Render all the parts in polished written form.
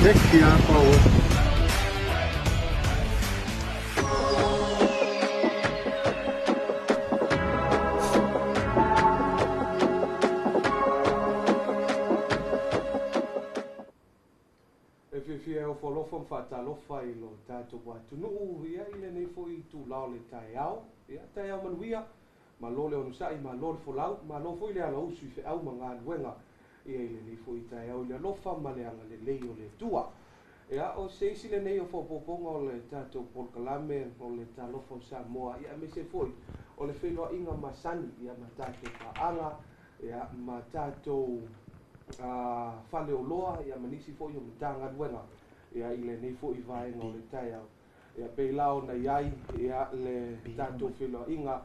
Heck yeah, power. E fiafia e ofoalofa ma faatalofa i lo tatou atunuu ia i lenei foi itulā o le taeao. Ia, taeao manuia, malo le onosai, malo le folau, malo foi le alausu i feau ma galuega ia i lenei foi taeao i le alofa ma le agalelei o le Atua. Ia, o se isi lenei o faaopoopoga o le tatou polokalame o le Talofa o Samoa, ia aemaise foi o le feiloaiga masani ia ma tatou paaga ia ma tatou faleoloa ia ma nisi foi o Matagaluega ia i lenei foi vaega o le taeao. Ia pei la ona i ai ia le tatou feiloaiga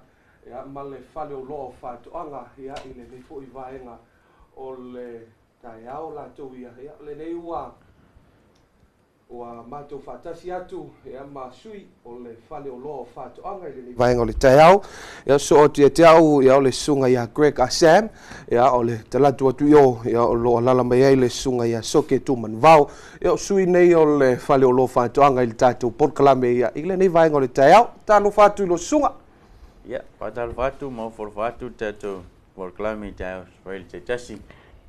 ia ma le faleoloa o Faatoaga ia i lenei foi vaega o le taeao latou ia. Ia lenei ua matou faatasi atu ia ma sui o le faleoloa o Faatoaga i lenei vaega o le taeao. Ia so atu ia te au ia o le susuga ia Greg Asam, ia o le talatu atu i o, ia o lo o alaala mai ai le susuga ia Soke Tumanuvao. Ia o sui nei o le faleoloa o Faatoaga i le tatou polokalame ia i lenei vaega o le taeao. Talofa atu i lo susuga. Ia, faatalofa atu ma ofo atu le tatou polokalame i taeao le taitasi.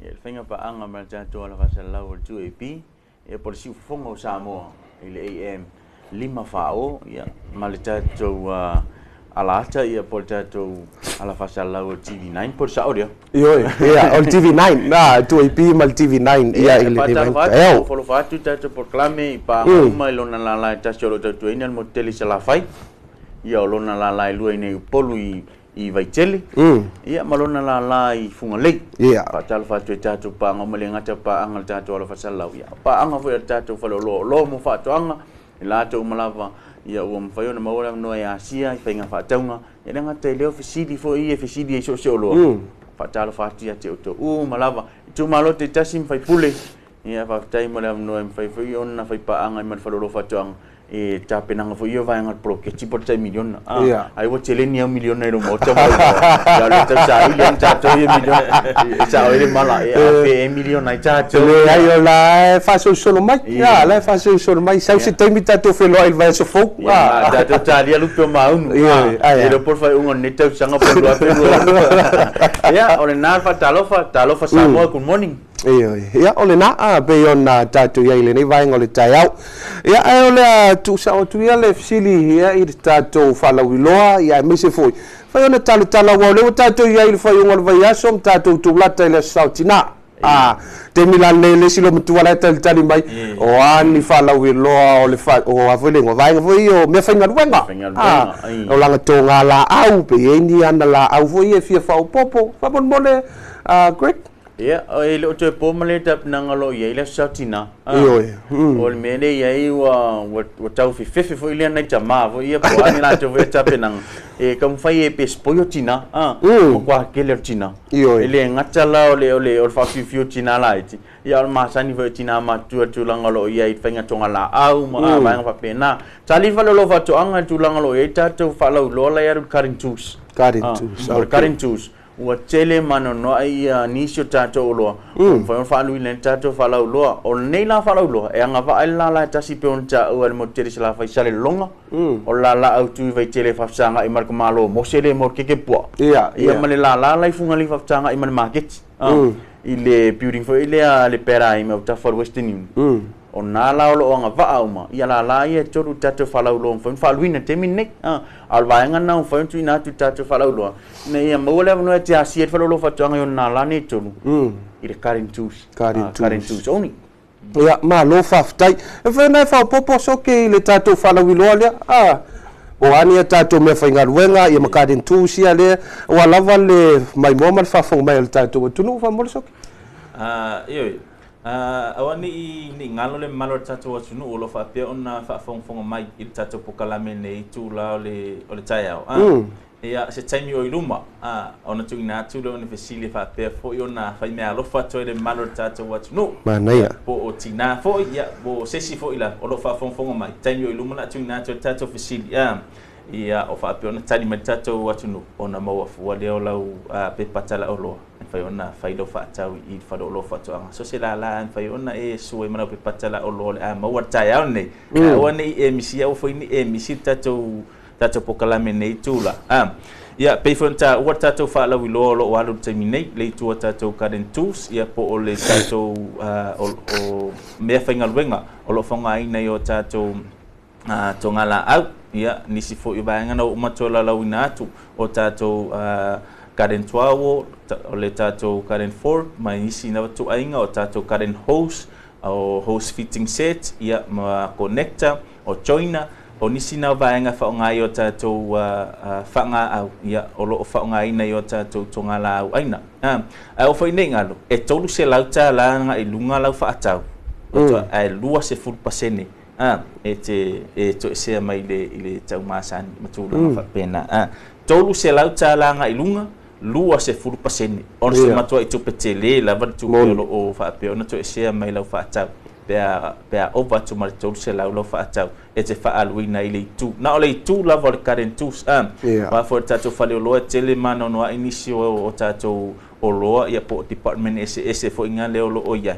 Ia le faiga paaga ma le tatou alafasalalau o le 2AP. Ia po o le siufofoga o Samoa i le AM 540, ia ma le tatou alaata, ia po o le tatou alafasalalau o le TV9, po o le sao lea. Ioe, ia, o le TV9, na, 2AP ma le TV9, ia i lenei vaega taeao. Ofo atu tatou polokalame i paaga uma i lona lala e tasi o lo o tautuaina le motu tele i Salafai, ia o lona lala e lua i nei Upolu i Vaitele, ia ma lona lala i Fugalei. Faatalofa atu i tatou paaga uma le gata paaga le tatou alafasalalau, ia paaga foi a le tatou faleoloa o lo mo faatoaga, i latou uma lava, ia ua mafai ona maua le avanoa e asia i faiga faatauga, ia le gata i lea o fesili foi ia fesili ai so o se oloa. Faatalofa atu ia te outou uma lava, itumalo taitasi ma faipule, ia faafetai mo le avanoa e mafai foi ona fai paaga ma le faleoloa faatoaga e tapenaga foi ia vaega o le poloketi po o le tai miliona. Ai ua tele ni au miliona i lo maota mo ia le tau saili ai tatou ia miliona e sao ai le mala e afe e miliona ai tatou. Le ai o la e faasolosolo mai, ia la e faasolosolo mai, sau se taimi tatou feloai i le vaiaso fou. Ia tatou talia lupe o maunu. E le po le faaiuga o lenei tausaga po o le 2022. Ia o lena le faatalofa, talofa Samoa, good morning. Ia, o lena, pei ona tatou i ai i lenei vaega o le taeao. Ia, ae o le tuusao atu ia le fesili ia i le tatou faalauiloa, ia aemaise foi, fai ona talatala ua o lea ua tatou i ai i le faaiuga o le vaiaso ma tatou tulata i le aso Saotina. Taimi la lenei le isi lo matua la e talitali mai, o a ni faalauiloa o le o a foi le igoa, vaega foi o mea faigaluega. O lagatoga laau, pe i ai ni ana laau foi e fia faaopoopo. Faamolemole, Greg? Ia, e le o toe po ma le tapenaga o lo o i ai le aso Saotina. O le mea lea i ai ua tau fefefe foi lea nai tamā foi ia po o a ni latou foi tapenaga. E taumafai e pe spoil o tina, matua tele o le tina. E le gata la o le faafiufiu o tina laiti, ia o le masani foi o tina matutua tulaga o lo o i ai i faiga toga laau ma vaega faapena. Tali faleoloa faatoaga i tulaga o lo o i ai tatou faalauiloa la e alu i le cutting tools. Cutting tools, O le cutting tools. Ua tele manoanoai ia nisi o tatou oloa, ua mafai ona faaluina ai le tatou faalauiloa. O lenei la faalauiloa, e agavaa ai le lala e tasi pei ona taua e le motu tele i Salafai Salelologa, o le lala autu i Vaitele e faafesagai ma le tamalo o Mose le mo le keke puaa. Ia ma le lala la i Fugalei faafesagai ma le maketi. I le building foi lea le Pera i autafa o le Western Union. O nā la o lo o agavaa uma, ia lala ia e tolu tatou faalauiloa mafai ona faaluina i le taimi lenei. A o le vaega lena ua mafai ona tuuina atu i le tatou faalauiloa, ina ia maua le avanoa e te asia i le faleoloa faatoaga i ona lala nei e tolu, i le cutting tools. Cutting tools only. Ia, malo faafetai. E mafai ona e faaopoopo soke i le tatou faalauiloa lea. O a ni a tatou mea faigaluega, ia ma cutting tools ia lea, ua lava le maimoa ma le faafofoga mai o le tatou atunuu faamolemole soke. Ioe, aua ni galo le mamalu o le tatou atunuu o lo o faapea ona faafogafoga mai i le tatou polokalame nei itula o le taeao. Ia, se taimi o i luma, ona tuuina atu lea ona fesili faapea foi ona fai mea alofa atu ai le mamalu o le tatou atunuu. Manaia. Po o tina foi, ia, po o se isi foi la o lo o faafogafoga mai. Taimi o i luma la tuuina atu le tatou fesili. Ia o faapea ona tali mai le tatou atunuu ona maua fua lea o lau pepa talaoloa e mafai ona fai lau faatau i le faleoloa faatoaga. So se lala e mafai ona e sue ma lau pepa talaoloa o le a maua le taeao lenei. Aua ne i e misia, aua foi ne i e misi le tatou polokalame nei tula. Ia pei foi ona taua le tatou faalauiloa o loo alu i le taimi nei le itu o tatou garden tools, ia po o le tatou o mea faigaluega o loo faaaogaina i o tatou togalaau. Ia nisi foi o vaega na ua uma tolaulauina atu o tatou garden trowel, o le tatou garden fork, ma isi na tuaiga o tatou garden hose, o hose fitting set, ia ma connector, o joiner, o nisi na vaega faaaoga i o tatou faagaau, ia o loo faaaogaina i o tatou togalaau aina. Ae o foi nei galo e $300 agai i luga lau faatau, ae 20% e te e toesea mai i le taumasani ma tulaga faapena. $300 agai i luga, 20%, ona se matuai tupe tele lava le tupe o loo faapea ona toesea mai lau faatau pe a ova atu ma le 300 lau faatau e te faaaluina i le itu na o le itu lava o le garden tools. Wa foi tatou faleoloa tele manoanoai nisi o tatou oloa, ia po o department eseese foi nga lea o loo iai,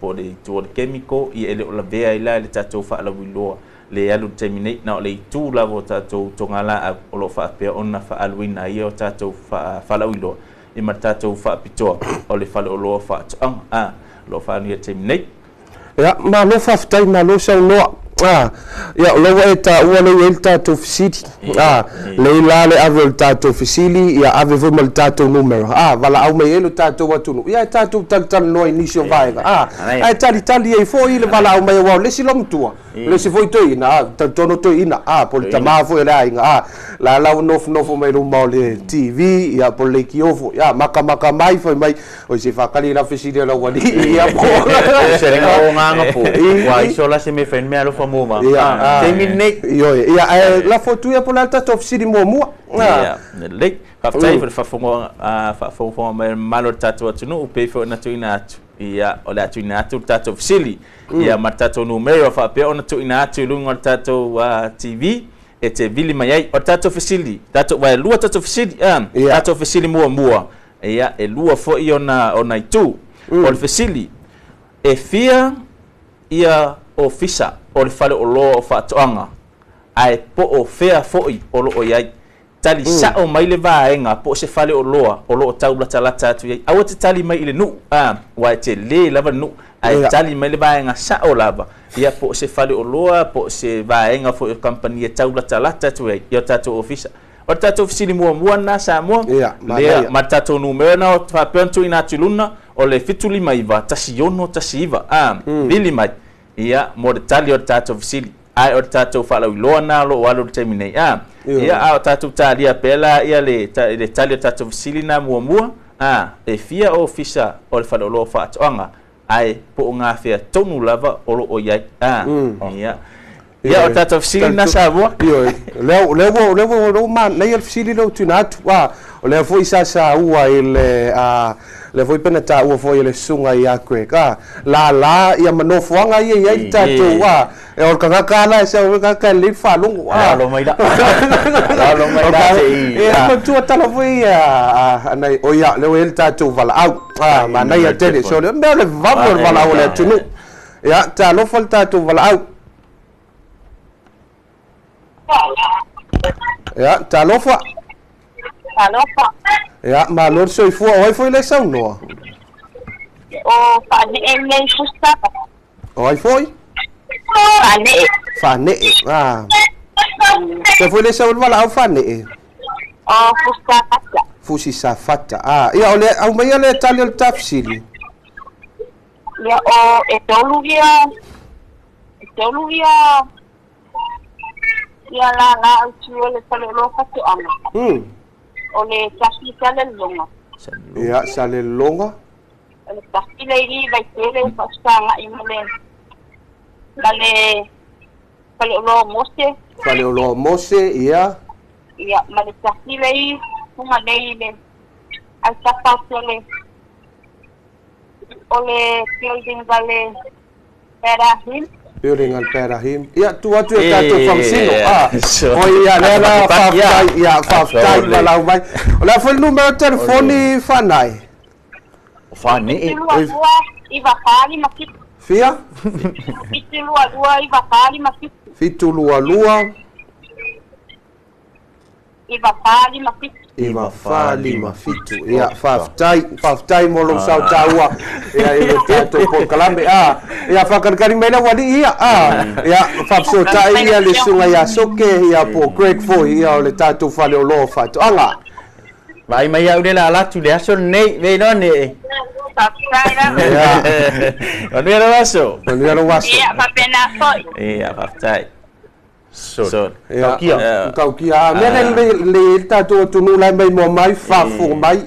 po o le itu o le chemical, ia e le o lavea ai la le tatou faalauiloa le alu i le taimi nei. Na o le itu lava o tatou togalaau o loo faapea ona faaaluina ai o tatou faalauiloa i ma tatou faapitoa o le faleoloa faatoaga o loo faaaluina i le taimi nei. Ia, malo faafetai, malo saunoa. Ia, o ua e taua lea i ai le tatou fesili. Lei la le ave o le tatou fesili, ia ave foi ma le tatou numera. Valaau mai ai lo tatou atunuu. Ia, e tatou talatalanoa i nisi o vaega. Ae talitali ai foi le valaau mai aua o le isi matua. Le isi foi toeaina, talitonu toeaina, po o le tamā foi o le aiga. La la ua nofonofo mai luma o le TV, ia po o le leitio foi. Ia, makamaka mai fai mai, o se faakali la fesili a lau alii, ia po. Se renga o nganga po. Wa iso la se me fen me alofa mo ma. Taimi nei. Ioe, ia, ae lafo atu ia po o le a le tatou fesili muamua. Ia, lelei. Faafetai foi le faafogafoga mai malo le tatou atunuu pei foi ona tuuina atu. Ia, o le a tuuina atu le tatou fesili. Ia, ma le tatou numera faapea ona tuuina atu i luga o le tatou TV e te vili mai ai. O le tatou fesili, tatou vai lua tatou fesili, tatou fesili muamua. Ia, e lua foi ona itu. O le fesili, e fia ia ofisa o le faleoloa o faatoaga, ae po o fea foi o loo i ai? Tali sao mai le vaega po o se faleoloa o loo taulatalata atu i ai. Aua te tali mai i le nuu, ua e tele lava le nuu, ae tali mai le vaega sao lava, ia po o se faleoloa, po o se vaega foi o kamupani e taulatalata atu ai i o tatou ofisa. O le tatou fesili muamua lena, Samoa. Ia, lea manaia. Ma le tatou numera na o faapea ona tuuina atu i luna o le 759 1619. Vili mai ia mo le tali o le tatou fesili, ae o le tatou faalauiloa na o loo alu i le taimi nei. Ia, a o tatou talia pea la ia le tali o le tatou fesili na muamua, e fia ofisa o le faleoloa faatoaga, ae po o gafea tonu lava o loo i ai? Ia, o le tatou fesili na, Samoa. Ioe, lea ua manaia le fesili lea ua tuuina atu. O lea foi sa saua i le lea foi pena taua foi e le susuga ia Greg. La la ia manofoaga ia i ai le tatou e o le tagata ala e sa o le tagata e lelei le faalogo. Alo mai la. Alo mai la se i. E matua tala foi ia anai o ia lea ua i ai le tatou valaau. Manaia tele. So le mea o le vave o le valaau o le atunuu. Ia, talofa le tatou valaau. Ia, talofa. Talofa. Ia, malo le soifua, o ai foi le saunoa? O Faanee nei fusta. O ai foi? Faanee. Faanee. Se foi le sau le valaau Faanee. O fusta fata. Fusi Safata. Ia, o le au mai le tali o le tafsili. Ia o e tolu ia ia la la au tu o le faleoloa faatoaga. O le tasi Salelologa. Ia, Salelologa. O le tasi le i Vaitele faafesagai ma le faleoloa Mose. Faleoloa Mose, ia. Ia ma le tasi le i Fugalei le autafa atu o le building vale Pera Hill. Building al Perahim. Ia, tu atu e tātou whamsino. O ia, lea la whaftai, ia, whaftai malau mai. O lea foi le numero telefoni whanai. Whanei. 722 94 57. Fia? 722 94 57. 722. 94 57. 94 57. Ia, whaftai, whaftai mo lou sau tāua. Ia, i le tātou polokalame. Ia, whakarikari mai la wali ia. Ia, whapsotai ia le sunga ia soke, ia po Greg Foy, ia o le tātou whale o loa whatoanga. Vai mai au le la alatu le aso nei, vei no ne. Faafetai lava. Manuia lou aso. Manuia lou aso. Ia, faapena foi. Ia, faafetai. So. Ia, Taukia. Taukia. Mea le le tātou atunuu lai mai mo mai, faafofoga mai.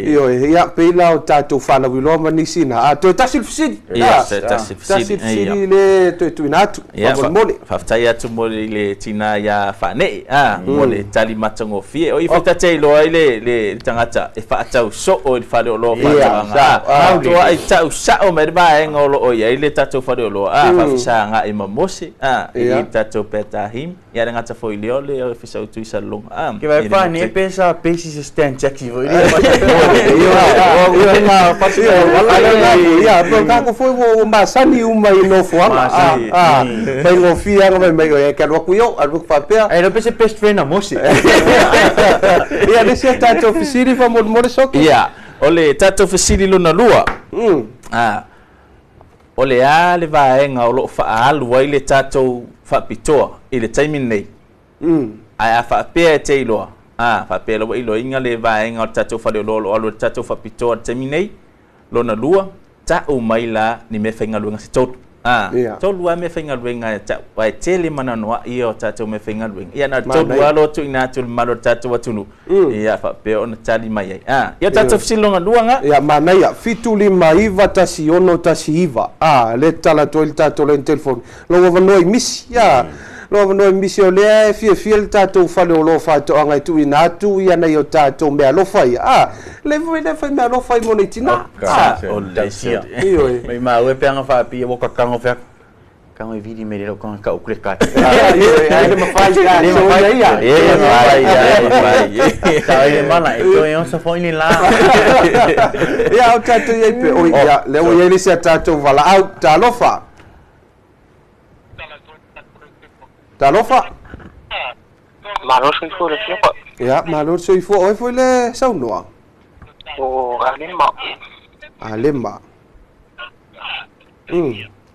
Ioe, ia, pei la o tātou faalauiloa ma nisi na. Toe tasi le fesili. Ia, toe tasi le Tasi fesili. le fesili le toe tuuina atu. Ia, Faamolemole. faafetai atu mo le tina ia faanei mo le tali matagofie. O i faitatai iloa ai le tagata e faatau soo i le faleoloa faatoaga. Toa ai tau sao mai le vaega o loo i ai le tatou faleoloa faafesagai ma Mose i le tatou Petahim. Ia le gata foi lea o le fesautu i Salelologa. Ke vai pa ne pesa pesi se stand taxi foi. Ia, po kako foi o masani uma i nofoaga. Faigofie aga mai mai o e ke alu atu i o, alu atu faapea. Ai lo pese best friend a Mose. Ia, le isi a tātou fesili faamolemole soke. Ia, o le tatou fesili lona lua. O le a le vaega o loo faaalu ai le tatou faapitoa i le taimi lenei? Ae a faapea e te iloa, faapea lava iloaina le vaega o le tatou faleoloa o loo alu ai le tatou faapitoa i le taimi nei, lona lua, tau mai la ni mea faigaluega se tolu. Tolu lava mea faigaluega e tau, ae tele mananoai ia o tatou mea faigaluega. Ia na o le tolu lava lo tuuina atu i le mamalu o le tatou atunuu. Ia faapea ona tali mai ai. Ia o tatou fesili lona lua ga. Ia, manaia, 759 1619. Le tala atu ai le tātou laini telefoni. Lou avanoa i misi. Ia, lou avanoa i misi o lea e fiafia le tātou faleoloa faatoaga e tuuina atu ia nai o tātou meaalofa ia. Le foi le fai meaalofa i mo nei tina. O le isi. Ioe. Mai ma we pe anga fa pi o ka kango fe. Kango e vidi me le kanga ka ukle ka. Ioe, ai le mawhai, Le so mawhai. ia ia. E mawhai, e mawhai. Ta e mana e to e on sa fo ni la. Ia, o tātou iai pe. Oi, ia, lea ua iai le isi a tātou valaau. Talofa. Talofa. Malo soifua le fioga. Ia, malo le soifua. Oe foi le saunoa. O Alema. Alema.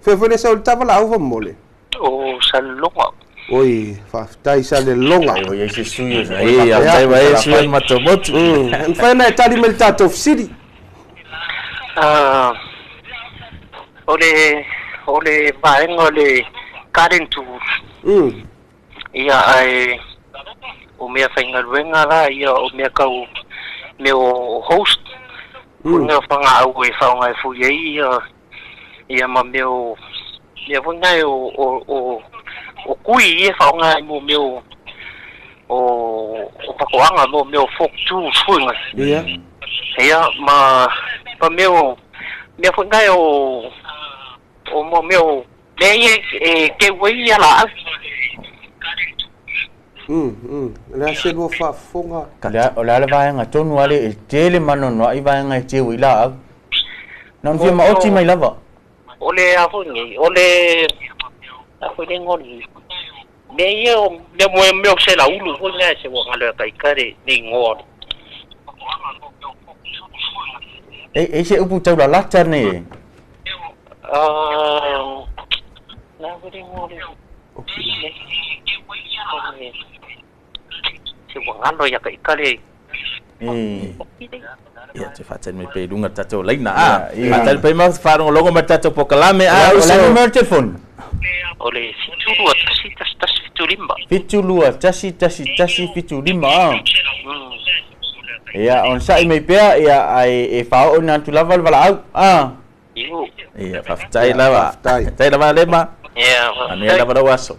Fea foi le sau le tavalaau faamolemole. O Salelologa. Oi, faafetai Salelologa. O ia se sui o. Ia, faafetai mai e sui o le matomotu. Mafai ona e tali mai le tātou fesili. O le vaega o le garden tools. Ia ae o mea faigaluega la ia o mea kau mea o host. O mea fagaau e faaaoga e fui ai ia ia ma mea o mea foi nae o kui ia faaaoga ai mo mea o pakoaga mo mea o folk tools foi ngai. Ia ma mea o mea foi nae o mo mea o mea ia e keu ai ia laau. Le a se lua faafofoga. O le ala vaega tonu ale e tele manono ai vaega e teu i la au. Na on fia maoti mai lava. O le a foi nei, o le a foi le ngoli. Mea ia o mea mo mea o se laulu foi ngai se ua ngalo kai kare ni ngoa. E se upu tau la lata ne. Na foi le ngoli. Se ua ngalo ia kai kare. Ia, te faatali mai pea i luga le tatou laina. Faatali pai ma faalogologo ma le tatou polokalame. O le numero telefoni. O le 7211 175. 7211 175. Ia, on sa'i mai pea, ia, ai e whao na atu lava le valaau. Iu. Ia, faafetai lava. Faafetai. Faafetai lava Alema. Ia, Manuia lava lau aso.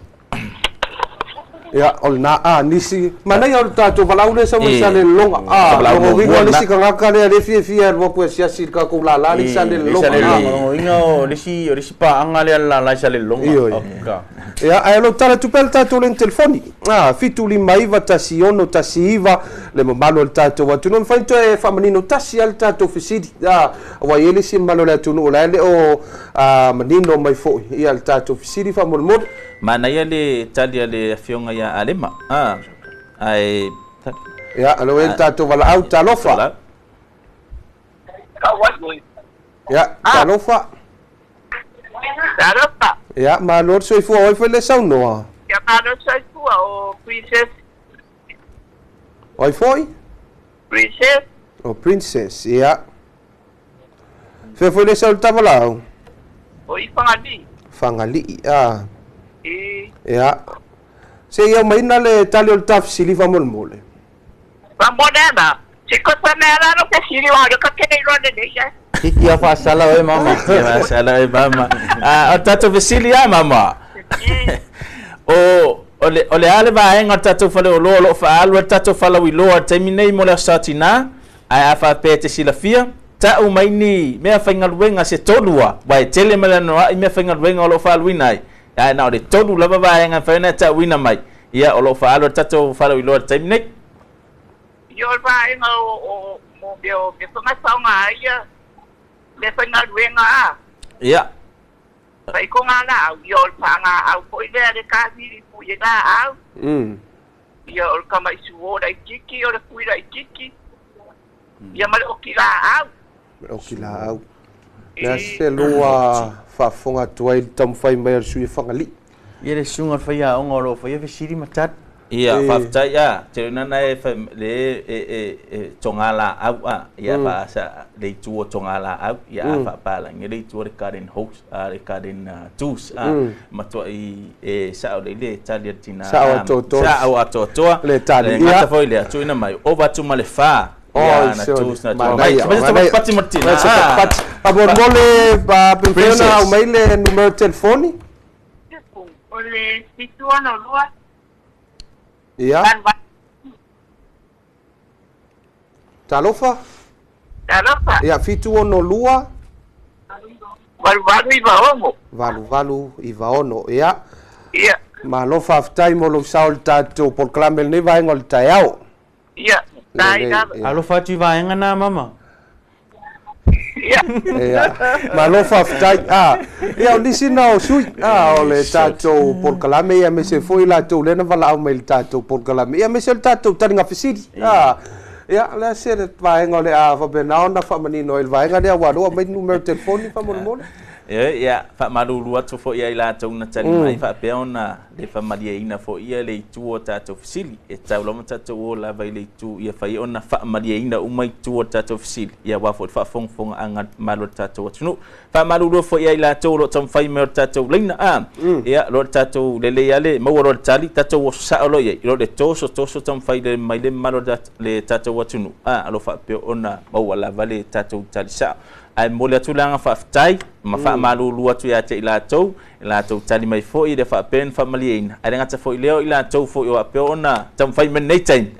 Ia, o lena a nisi manaia o le tatou valaau lea sau mai Salelologa. A logo uiga o le isi tagata lea le fiafia e alu atu e asiasi i le tatou lala le i Salelologa. Logoina o le isi paaga lea lala i Salelologa. Ioe. Ia, ae o lou tala atu pea le tatou laini telefoni. 759 16 19 le mamalu o le tatou atunuu. E mafai ona toe faamanino tasi lava le tatou fesili. Ua i ai le isi mamalu o le atunuu o la e le o manino mai foi ia le tatou fesili faamolemole. Manaia le tali a le afioga ia Alema. Ae ia, alo e le tatou valaau, talofa. Ia, talofa. Talofa. Ia, malo le soifua oi foi le saunoa. Ia, malo le soifua o Princess. Oi foi? Princess. O Princess, ia. Fea foi le sau le tavalau? O i Fangalii. Fangalii, a. Ia. Se ia maina le tali o le tafisili faamolemole. Faamolemole. Se kosa mea la lo fesili wa le ka kene ilo le nei. Kiki a faasala oe mama. Kia faasala oe mama. O tatou fesili a mama. O le a le vaega o le tatou faleoloa o loo faaalu ai le tatou falauiloa i le taimi nei mo le aso Satina, ae a faapea e te silafia, ta'u mai ni mea faigaluega se tolu a, ua e tele ma le anoa'i mea faigaluega o loo faaluina ai, ae na o le tolu lava vaega e mafai ona e ta'uina mai, ia o loo faaalu ai le tatou falauiloa i le taimi nei. Ia o le vaega o mo mea o mea fagafaoga ai ia mea faigaluega a. Ia. Fai ko ngā lau, ia o le pāngā au foi lea le kāwhiri pui e ngā au. Ia o le kamaisu o lai kiki, o le pui lai kiki. Ia ma le oki la au. Oki la au. Lea se lua faafofoga atu ai le taumafai mai a le sui e Fagalii. Ia le susuga o le faiaoga o loo faia fesili ma tali. Ia, faafetai a. Te nana e le e tonga la au a. Ia fa sa le itu o tonga la au. Ia a faapalagi le itu o le garden hose, le garden tools a. Matuai e sao le le tali a tina. Sao atoatoa. Sao atoatoa. Le tali. Le gata foi lea tuuina mai. Ova atu ma le fa. Ia na tools na tuuina mai. Manaia. Pati ma tina. Pati. Faamolemole pa pempeona au mai le numero telefoni. O le 762. Ia. Talofa. Talofa. Ia, 762. 8896. 8896. Ia. Ia. Malo faafetai mo lou sao i le tatou polokalame lenei vaega o le taeao. Ia. Tai lava. Alofa atu i vaega na mama. Ia. Ia. Malo faafetai. Ia, o nisi na o sui. O le tatou polokalame ia aemaise foi latou lea na valaau mai i le tatou polokalame. Ia aemaise o le tatou taliga fesili. Ia, lea se le vaega o le a faapena ona faamanino ai le vaega lea ua aloa mai numero telefoni faamolemole. Ia, faamalulu atu foi ai latou na tali mai faapea ona le faamalieina foi ia le itu o tatou fesili. E tau lava tatou o lava i le itu ia fai ona faamalieina uma itu o tatou fesili. Ia ua foi faafogafogaaga mamalu o le tatou atunuu. Faamalulu foi ai latou o loo taumafai mai o le tatou laina. Ia, lo le tatou lelei ale maua lo le tali tatou oso sao lo iai. Lo le toso toso taumafai le mai le mamalu o le tatou atunuu. Alo faapea ona maua lava le tatou tali sao. Ae momoli atu le aga faafetai ma faamalulu atu ia te i latou, latou tali mai foi le faapea ona faamalieina. Ae le gata foi lea o i latou foi o faapea ona taumafai mai lenei taimi.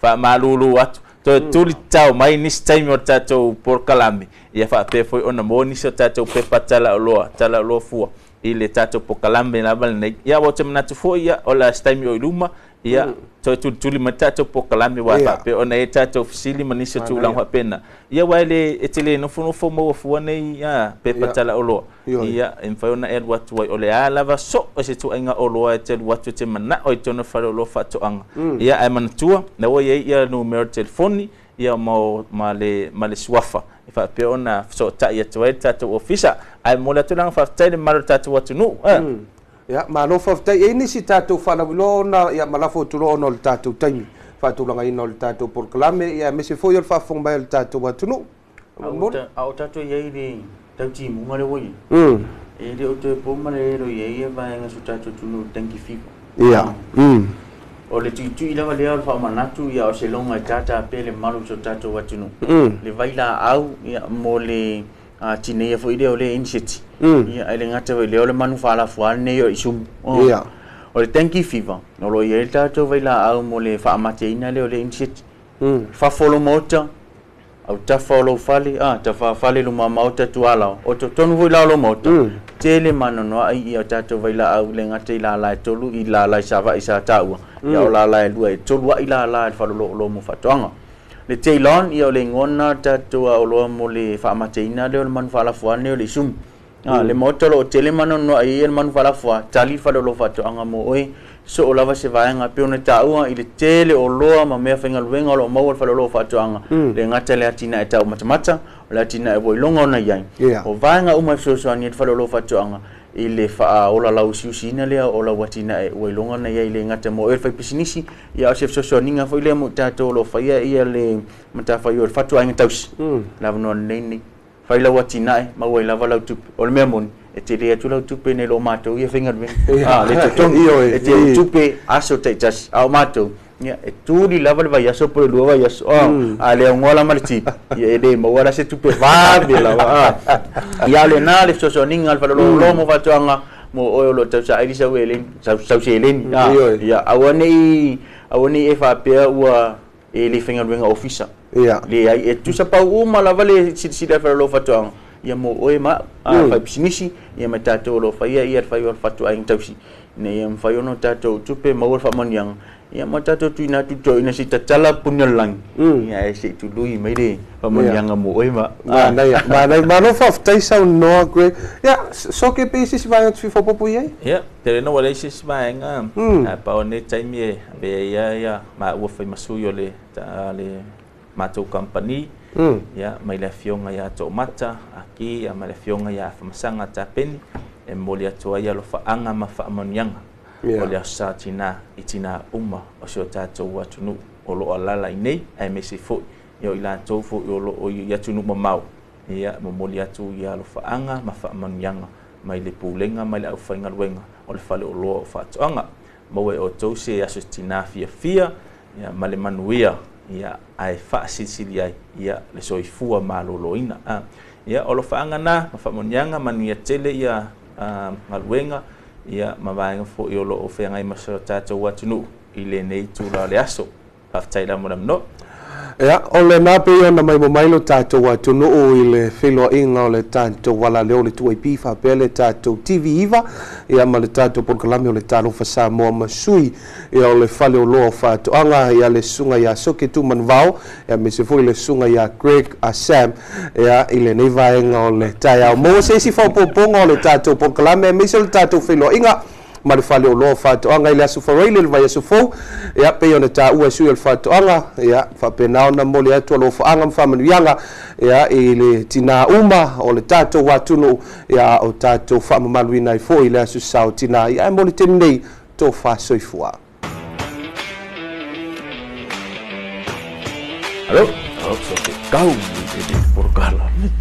Faamalulu atu. Toe tuli tatao mai nisi taimi o le tatou polokalame. Ia faapea foi ona maua nisi o tatou pepa talaoloa fua i le tatou polokalame lava lenei. Ia, ua te manatu foi ia o le se taimi o i luma. Ia, toe tulituli mai tatou polokalame ua faapea ona e tatou fesili ma nisi o tulaga faapena. Ia, ua le e te le nofonofo maua fua nei pepa talaoloa. Ia, e mafai ona e alu atu ai o le a lava so o se tuaiga oloa e te alu atu e te manao i totonu o faleoloa faatoaga. Ia, ae manatua, na ua i ai ia numero telefoni, ia ma le suafa. E faapea ona fesootai atu ai le tatou ofisa. Ae momoli atu le aga faafetai le mamalu o le tatou atunuu. Ia, malo faafetai. E nisi tatou faalauiloa ona ia malafo atu loa ona o le tatou taimi faatulagaina o le tatou polokalame, ia aemaise foi o le faafofoga mai o le tatou atunuu. A o tatou i ai le tautimuga le ua i ai. E le o toe po ma le elo i ai ia vaega so tatou atunuu dengue fever. Ia. O le tuitui lava lea o le faamanatu ia o se loga e tata pea le mamalu o so tatou atunuu. Le vai laau ia mo le tineia foi lea o le inisiati. Ia, ai le gata foi lea o le manu faalafua lenei o isumu. Ia. O le dengue fever, o lo o i ai le tatou vailaau mo le faamateina lea o le iniseti. Fafo o lou maota, autafa o lou fale, a, tafa fale luma maota tuala, o totonu foi la o lou maota, tele ma anoanoai ia tatou vailaau le gata i lala e tolu i lala i Savaii sa taua, ia o lala e lua e tolu ai lala i le faleoloolo mo faatoaga. Le Ceylon, ia o le igoa lena tatou aoloa mo le faamateina lea o le manu faalafua o le isumu. Le maota o lo o tele ma anoanoai ai le manu faalafua, tali le faleoloa faatoaga mo oe, soo lava se vaega pe ona taua i le tele o loa ma mea faigaluega o lo o maua le faleoloa faatoaga, le gata le atinae tau matamata, o le atinae ua iloga ona i ai. O vaega uma e fesoasoani ai le faleoloa faatoaga i le faaola lauusiusiina lea o lau atinae ua iloga ona i ai le gata mo oe le faipisinisi, ia o se fesoasoaniga foi lea mo tatou o lo o faia ia le matafaioi o le fatuaiga tausi. Le avanoa lenei nei. Fai lau atinae, maua ai lava lau tupe. O le mea moni, e tele atu lau tupe nei lo matou ia faigaluega. Le totogi, e tele tupe aso taitasi. A o matou, ia, e tuli lava le vaiaso po o le lua vaiaso. A le augoa la ma le tipi, ia e le maua la se tupe vave lava. Ia o lena le fesoasoaniga a le faleoloolo mo faatoaga mo oe o lo o tausaili sau eleni, sau seleni. Ia, aua nei e faapea ua e le faigaluega ofisa. Leai, e tusa pau uma lava le silasila i faleoloa faatoaga, ia mo oe ma au, fai pisinisi, ia ma tatou o lo o faia ia le fai o le fatuaiga tausi, ina ia mafai ona tatou tupe maua le faamanuiaga, ia ma tatou tuuina atu toeaiina se i tatala puni o le lagi, ia ae se i tului mai le faamanuiaga mo oe ma. Manaia, manaia. Malo faafetai saunoa Greg. Ia, Soke pe i se isi vaega e te fia faaopoopo i ai? Ia, tele na ua leai se isi vaega, ae pau o lenei taimi e avea ai ia ia maua fai ma sui o le le matou kamupani, ia, mai le afioga ia Toomata Aki, ia ma le afioga ia Afamasaga Tapeni, e momoli atu ai alofaaga ma faamanuiaga o le Aso Sa Tinā i tinā uma o si o tatou atunuu o lo o alaala i nei, aemaise foi ia o i latou foi o lo o i atunuu mamao, ia, e momoli atu ia alofaaga ma faamanuiaga mai le pulega mai le aufaigaluega o le faleoloa o faatoaga. Maua e outou se aso tinā fiafia ia ma le manuia, ia ae faasilisili ai ia le soifua maloloina. Ia, o alofaaga na ma faamanuiaga, manuia tele ia galuega ia ma vaega foi o lo o feagai ma so tatou atunuu i lenei itula o le aso. Faafetai la mo le avanoa. Ia, o lena pei ona maimoa mai lo tatou atunuu i le feiloaiga o le tatou alaleo o le 2AP faapea le tatou TV9, ia ma le tatou polokalame o le Talofa Samoa ma sui ia o le faleoloa o faatoaga, ia le susuga ia Soke Tumanuvao, ia aemaise foi le susuga ia Greg Sam, ia i lenei vaega o le taeao. Maua se isi faaopoopoga o le tatou polokalame aemaise o le tatou feiloaiga ma le faleoloa o faatoaga i le Aso Faraile le vaiaso fou, ia pei ona taua e sui o le faatoaga, ia faapena ona momoli atu alofaaga ma faamanuiaga ia i le tinā uma o le tatou atunuu, ia o tatou faamamaluina ai foi i le Aso Sa o Tinā. Ia ae mo le taimi nei, tofa soifua. Alo, so ke kau i le polokalame.